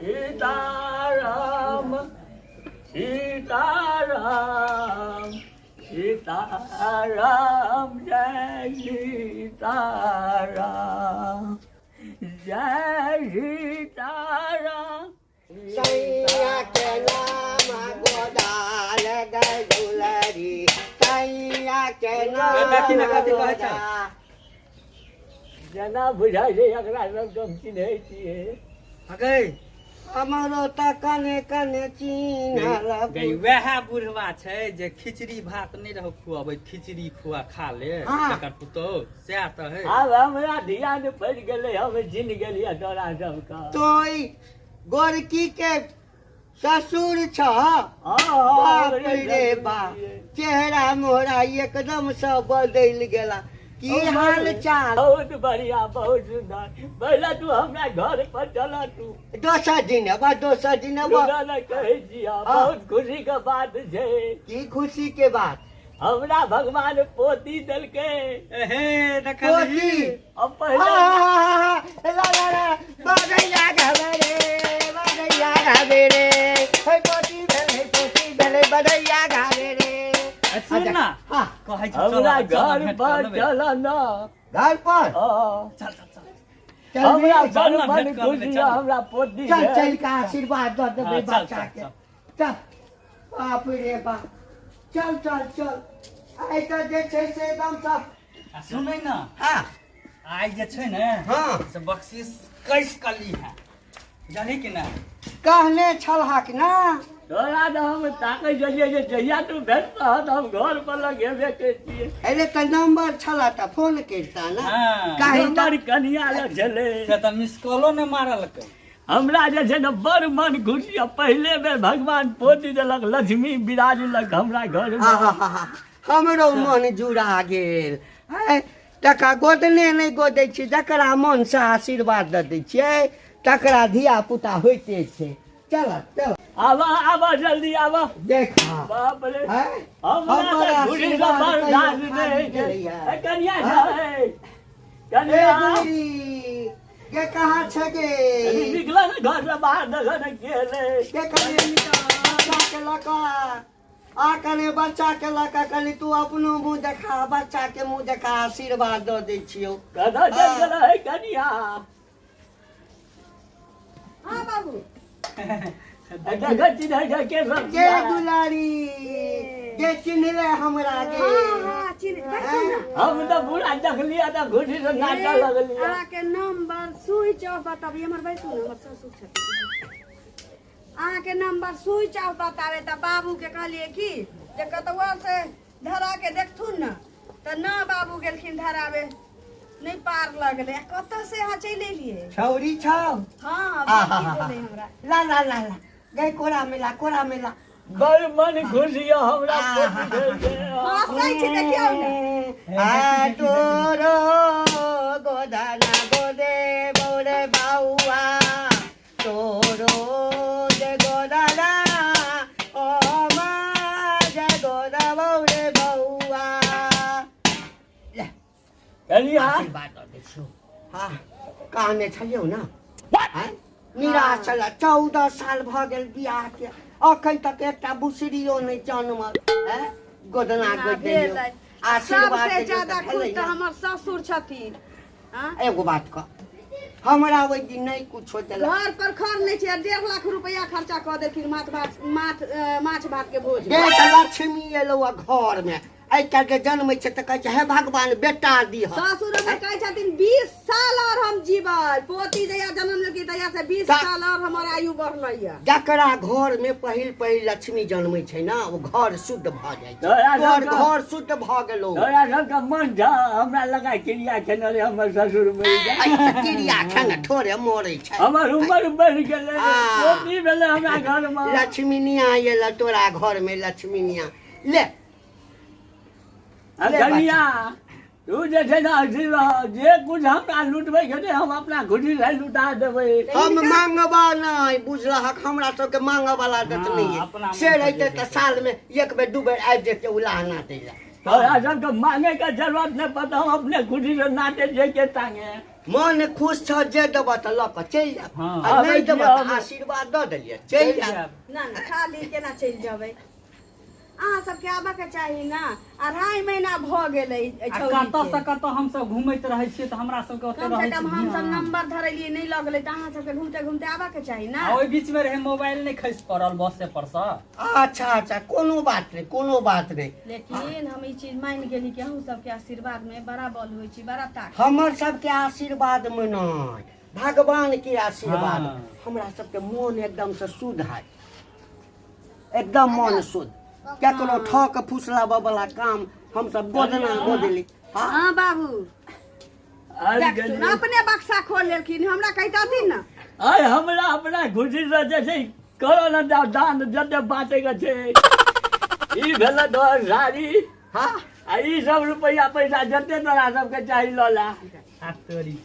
सीताराम सीताराम सीताराम जय सीताराम जय सीताराम। सैया के नाम गोदाल गए दुलरी, सैया के नाम। देखी ने कथी कहै छै। जेना बुझाइ छै एकरा सबके हम चिन्है छियै। अगै हमरो तऽ कने कने चिन्हल। गई वएह बुढ़वा छै जे खिचड़ी भात नहि रहौ खुआबै, खिचड़ी खुआ खा ले। हाँ। तकर पुतोह सएह तऽ है। आब हमरा ध्यान पड़ि गेलै, हम चिन्ह गेलियै तोरा सबके। तोय गोरकी के ससुर छ? हँ। बाप रे बाप, चेहरा मोहरा एकदम से बदलि गेला। की हाल चाल? बहुत बढ़िया, बहुत सुंदर। पहिले तू हमरा घर पर चल तू। दोसर दिन अबा, दोसर दिन अबा। सुनऽ ने, कहै छियै। हाँ। बहुत खुशी के बात छै। की खुशी के बात? हमरा भगवान पोती देलकै। एहे देखलही? पोती? अब पहिले ला ला ला, बधैया गावे रे, बधैया गावे रे, हे पोती भेलै, पोती भेलै, बधैया गावे रे। ए, सुन ना। हाँ। कहै छी हमरा चल, चल, घर भेंट पर कऽ लेबै। चल न। घर पर? हाँ। चल चल चल। चल हमरा रे, चल बड़ ना, मन भेंट कऽ लेबै, खुशी चल। हमरा पोती चल। भेल। चल के आशीर्वाद दऽ देबै। हाँ, चल, बच्चा चल, के। चल। चल, बाप रे बाप, चल चल चल। आइ तऽ जे छै से एकदम सँ आ सुनै ना। हाँ। आइ जे छै ने, हाँ, से बख्शीश कैस कली है, जानी कि ना? कहने छलहक ना। तोरा तऽ हम ताकै छलियै जे जहिया तू भेटतह तऽ हम घर पर लगेबे करितियै। अरे तऽ नंबर छला तऽ फोन करिता ना। हाँ। काहे हमर कनिया लग छलै। से तऽ मिस कॉलो नहि मारलकै। हमरा जे छै ने बड़ मन खुशी आ पहिले बेर भगवान पोती देलक, लक्ष्मी विराजलक हमरा घर मे। आहाहाहा, हमरो मन जुड़ा गेल। आँय, टका गोदने नहि गोदै छी, जकरा मनसँ आशीर्वाद दऽ दै छियै तकरा धिया पुता होइते छै। चल चल। आबऽ आबऽ, जल्दी आबऽ। देख। बाप रे। आँय, हमरा हमर तऽ खुशी सँ आशीर्वाद बर्दाश्त कहियो नहि खाली होइ छै। गेलैया। ए, कनिया हाँ? छै ए कनिया। गुलरी के कहाँ छै गे? निकल ने घर से बाहर, देख ने गेलै। के कने बच्चा के लऽ कऽ आ, कने बच्चा के लऽ कऽ, कनि तू अपनो मुँह देखा, बच्चा के मुँह देखा, आशीर्वाद दऽ दै छियौ। कतऽ चलि गेलै है कनिया? हाँ बाबू। देखै चिन्है छै के सब? के दुलारी के चिन्हले हमरा गे? हाँ हाँ, चिन्ह, बैसू ना। हम तऽ पूरा देखलियै तऽ खुशी से नाचऽ लगलियै। अहाँके नंबर स्विच ऑफ बताबी हमर, बैसू ने, हमर ससुर छथिन। अहाँके नंबर स्विच ऑफ बताबे तऽ बाबूके कहलियै कि जे कतौ से धरा के देखथुन ने, तऽ ना बाबू गेलखिन धराबे, नहि पार लगलै। आ कतऽ से अहाँ चलि एलियै? छौरी छौ? हाँ। आहा। बेटी भेलै हमरा। ला ला ला ला गई, कोरा मिला, कोरा मिला। बड़ मन खुशी यऽ हमरा पोती भेल छै। हँसै छी, देखियौ ने। आ तोरो गोधना गोदे बौरे बाउआ, तोरो जे गोधना ओ मा जे गोदा बौरे बौआ। ले। कनिया। आशीर्वाद दऽ दै छियौ। हाँ, कहने छलियौ ने। आँय? निराश छल, 14 साल भऽ गेल बियाह के, अखन तक एकटा बुसरियो नहि जनमल। आँय? गोदना ना गोदि देलियौ। भेलै। आशीर्वाद सबसे देलियौ ज्यादा तऽ खुश भेलै तऽ ने। हमर ससुर छथिन। आँ? एगो बात कह, हमरा ओहि दिन नहि कुछो देलक। घर पर खर नहि छै, 1.5 लाख रुपया खर्चा कऽ देलखिन माछ भात, माछ माछ भात के भोज मे। देख, लक्ष्मी एलौ आ घर मे। आइ काल्हि के जन्मै छै तऽ कहै छै, हे भगवान बेटा दिह। ससुर हमर कहै छथिन 20 साल और हम जीबै, पोती जहिया जन्म लेलकै तहिया से 20 साल और हमर आयु बढ़लै या। जकरा घर मे पहिल पहिल लक्ष्मी जन्मै छै ने, ओ घर शुद्ध भऽ जाइ छै। तोरा तोहर सबके घर शुद्ध भऽ गेलौ। तोरा सबके मन छ हमरा लगा क्रिया खेने रहे, हमर ससुर मरि गेल। आइ तऽ चिड़िया खेने थोड़े मरै छै। हमर उमर बढ़ि गेलै, आ। पोती भेलै हमरा घर मे। लक्ष्मीनिया एल तोरा घर मे, लक्ष्मीनिया। ले आ ले। कनिया, तू जे छै ने अथी रह, जे कुछ हमरा लुटबै के छै हम अपना खुशी से लुटा देबै। हम मांगबा नहि बुझलहक, हमरा सबके मांगऽ वाला आदत हाँ, नहि अपना है। से मन से रहिते जे तऽ साल मे एक बेर दू बेर आबि जेतै उलाहना दै लए। तोरा सबके मांगे के जरूरत नहि पड़तौ, हम अपने खुशी से नाचे छै के टांगे। मन खुश छ जे देबह तऽ लऽ कऽ चलि जायब। हँ। आ नहि आबै देबह छी, तऽ आबै। आशीर्वाद दऽ देलियै, चलि चलि जायब। जायब। ना ना, खाली केना चलि जेबै? अहाँ सबके आबऽ के चाही ना। 2.5 महीना भऽ गेलै एहि आ छौरी कतऽ के। से कतऽ हमसब घुमैत रहै छियै तऽ हमरा सबके ओते कम से रहै कम छै हमसब ध्यान। नंबर धरेलियै, नहि लगलै, तऽ अहाँ सबके घूमते घूमते आबऽ के चाही ना। आ ओहि बीच मे रहै मोबाइल नहि खसि पड़ल बसे पर सँ। अच्छा अच्छा, कोनो बात नहि, कोनो बात नहि। लेकिन हम ई चीज मानि गेली कि अहूँ सबके आशीर्वाद में बड़ा बल होइ छै, बड़ा ताकत। हमर सबके आशीर्वाद मे नहि, भगवान के आशीर्वाद। हमरा सबके मोन एकदम से शुद्ध है, एकदम मन शुद्ध। केकरो ठक फुसलाबऽ वाला काम हमसब गोदना गोदली। हाँ। हाँ बाबू। आबि देखथुन, गेलियै। अपने बक्सा खोल लेलखिन, हमरा कहितथिन ने। आइ हमरा अपना खुशी से जे छै करो ने, जाओ दान जते बाँटे के छै। ई भेल तोहर साड़ी। आ ई सब रुपैआ पैसा जते तोरा सबके चाही लऽ ला। आ तोरी।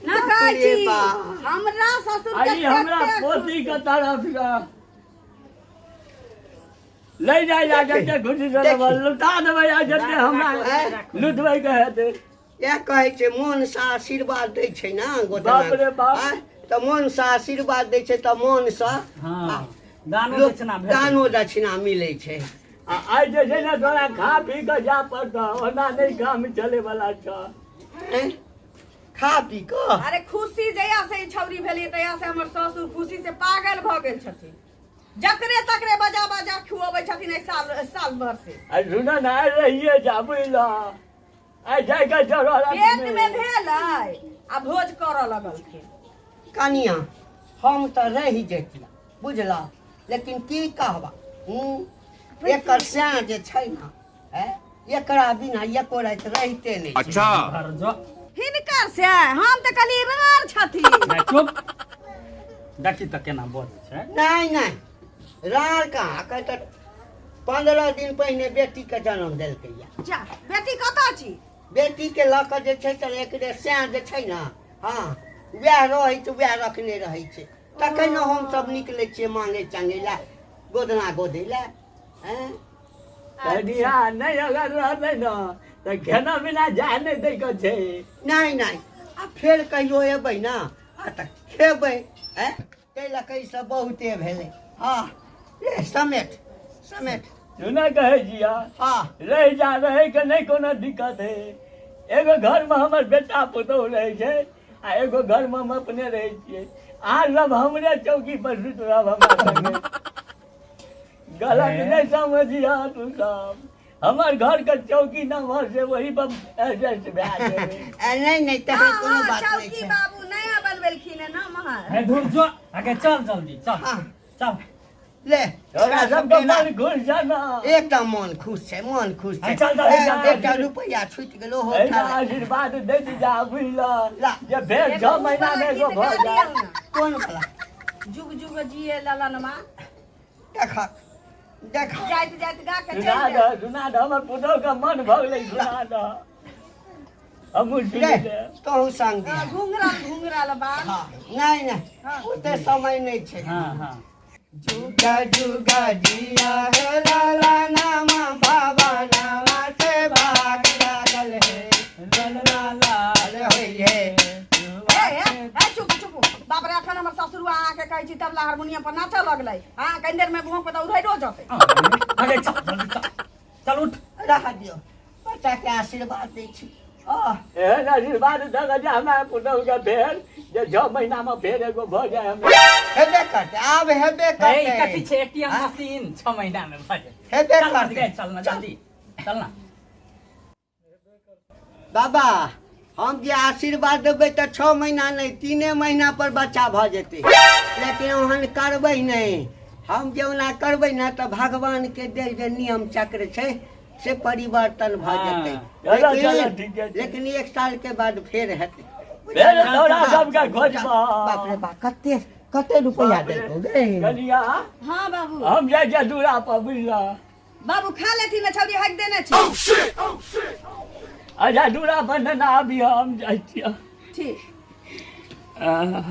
ना कहै रे छी बा। हमरा ससुर आ के ई हमरा कते पोती खुशी। के तरफ से ले जाय जा, जते खुशी से लेबै, लुटा देबै आ जते हमरा लुटबै के हेतै। इएह कहै छै, मोनसँ आशीर्वाद दै छै ने गोदना। बाप रे बाप। आँय, तऽ मोनसँ आशीर्वाद दै छै तऽ मोनसँ हँ, दानो लोक दक्षिणा भेटै। दानो दक्षिणा मिलै छै। आ आइ जे छै ने तोरा खा पी कऽ जा पड़तौ, ओना नहि काम चले वाला छौ। आँय, खा पी कऽ। अरे खुशी जहिया से ई छौरी भेलियै तहिया से हमर ससुर खुशी से पागल भऽ गेल छथिन। जकरे तकरे बजा बजा खुअबै छथिन एहि साल साल भर से। आ सुन ने, आइ रहिए जा, बुझल? आइ जाइके जरूरत पेट में नहि। भेलै आ भोज करऽ लगलखिन। कनिया, हम तऽ रहि जैतियै बुझला, लेकिन की कहबा, एकर सैं जे छै ने, एकरा बिना एको राति रहिते नहि छै। अच्छा। घर जो। हिनकर से हम तऽ कहलियै रार छथिन। नहि, चुप, देखी तऽ केना बजै छै। नहि नहि, राड़ कहाँ कहै, तऽ 15 दिन पहिने बेटीके जन्म देलकैया। जा, बेटी कतऽ छी? बेटीके लऽ कऽ जे छै से एकरे सैं जे छै ने, हँ, वएह रहै छै, वएह रखने रहै छै। तखन ने हमसभ निकलै छियै मांगे चांगे लए, गोदना गोदै लए। हैं। कनिया, नहि अगर रहतै ने तऽ खेना बिना जाय नहि दै के छै। नहि नहि, आ फेर कहियो एबै ने आ तऽ खेबै। हैं, ताहि लऽ कऽ ईसभ बहुते भेलै। हँ, ले समेट समेट। सुना, कहै छियै, रहि जा, रहैके नहि कोनो दिक्कत है। एगो घरमे हमर बेटा पुतहु रहै छै आ एगो घरमे हम अपने रहै छियै। अहाँ सब हमरे चौकी पर सुति रहब हमरा संगे। गलत नहि समझिह तू सब, हमर घर के चौकी नम्बर से वही पर एडजस्ट भए जेबै। नहि नहि, तहन हँ कोनो हँ बात नहि चौकी छै। बाबू नया बनबेलखिन है ना महल। हे धुर जो, आगे चल, जल्दी चल। चल। ले। तोरा सबके मन खुश छ ने? एकदम मन खुश छै, मन खुश छै। चल, चल, चल। एकटा रुपैआ छुटि गेलो हो। एहिना आशीर्वाद दैत जा, बुझल? ला। जे फेर 6 महीना मे एगो भऽ जाय। कोन वाला? जुग जुग जिए ललनमा। देख देख। जाइत जाइत गा के सुना चलि दह, जाउ। सुना दह, हमर पुतहु के मन भऽ गेलै, सुना दह, हमहूँ सुनि ले। लेब। तोहू संग हँ, दिह। घुंघराल घुंघराल बाल। हँ, नहि नहि, ओते समय नहि छै। हँ हँ जुग जुग जिया हे लाला नामा, बाबा नामा से भाग लागल हे, ला ला। होई हे। ए ए ए, चुप चुप। बाप रे, अखन हमर ससुरुआ अहाँके कहै छी तबला हारमोनियम पर नाचऽ लगलै। अहाँ कनि देर में भोंक तऽ उधैरो जेतै। आगे चल, जल्दी चल, चल उठ। रह दियौ, बच्चा के आशीर्वाद दै छी। आह। एहन आशीर्वाद दऽ कऽ जे हमरा पुतहु के भेल जे 6 महीना मे फेर एगो भऽ जाय हमरा। हेबे करतै, आब हेबे हे, ई करतै। कथी छै एटीएम मशीन, 6 महीना में भऽ जेतै? हेबे चल करतै। गए, चल ना, जल्दी चल ना। बाबा, हम जे आशीर्वाद देबै तऽ 6 महीना नहि, 3 महीना पर बच्चा भऽ जेतै, लेकिन ओहन करबै नहि। हम जे ओना करबै ने तऽ भगवान के देल जे नियम चक्र छै से परिवर्तन भऽ जेतै। चलो, चलो, लेकिन ठीके छै। लेकिन एक साल के बाद फेर हेतै। फेर तोरा सबके खोजबह। बाप रे बाप, कते कते रुपैआ देलकौ गे? कनिया। हाँ बाबू। हम जाइ छियै दूरा पर, बुझल? बाबू, खा लेथिन ने, छौरी हक देने छी। अच्छा, दूरा पर नेना अभी हम जाइ छियै। ठीक। आह।